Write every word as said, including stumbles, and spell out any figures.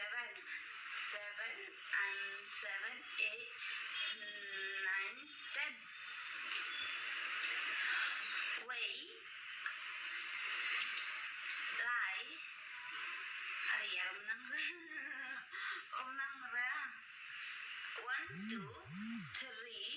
Seven. Seven and seven, eight, nine, ten. Wei. Lai. Ari, ar ym nang re. Ym nang re. One, two, three,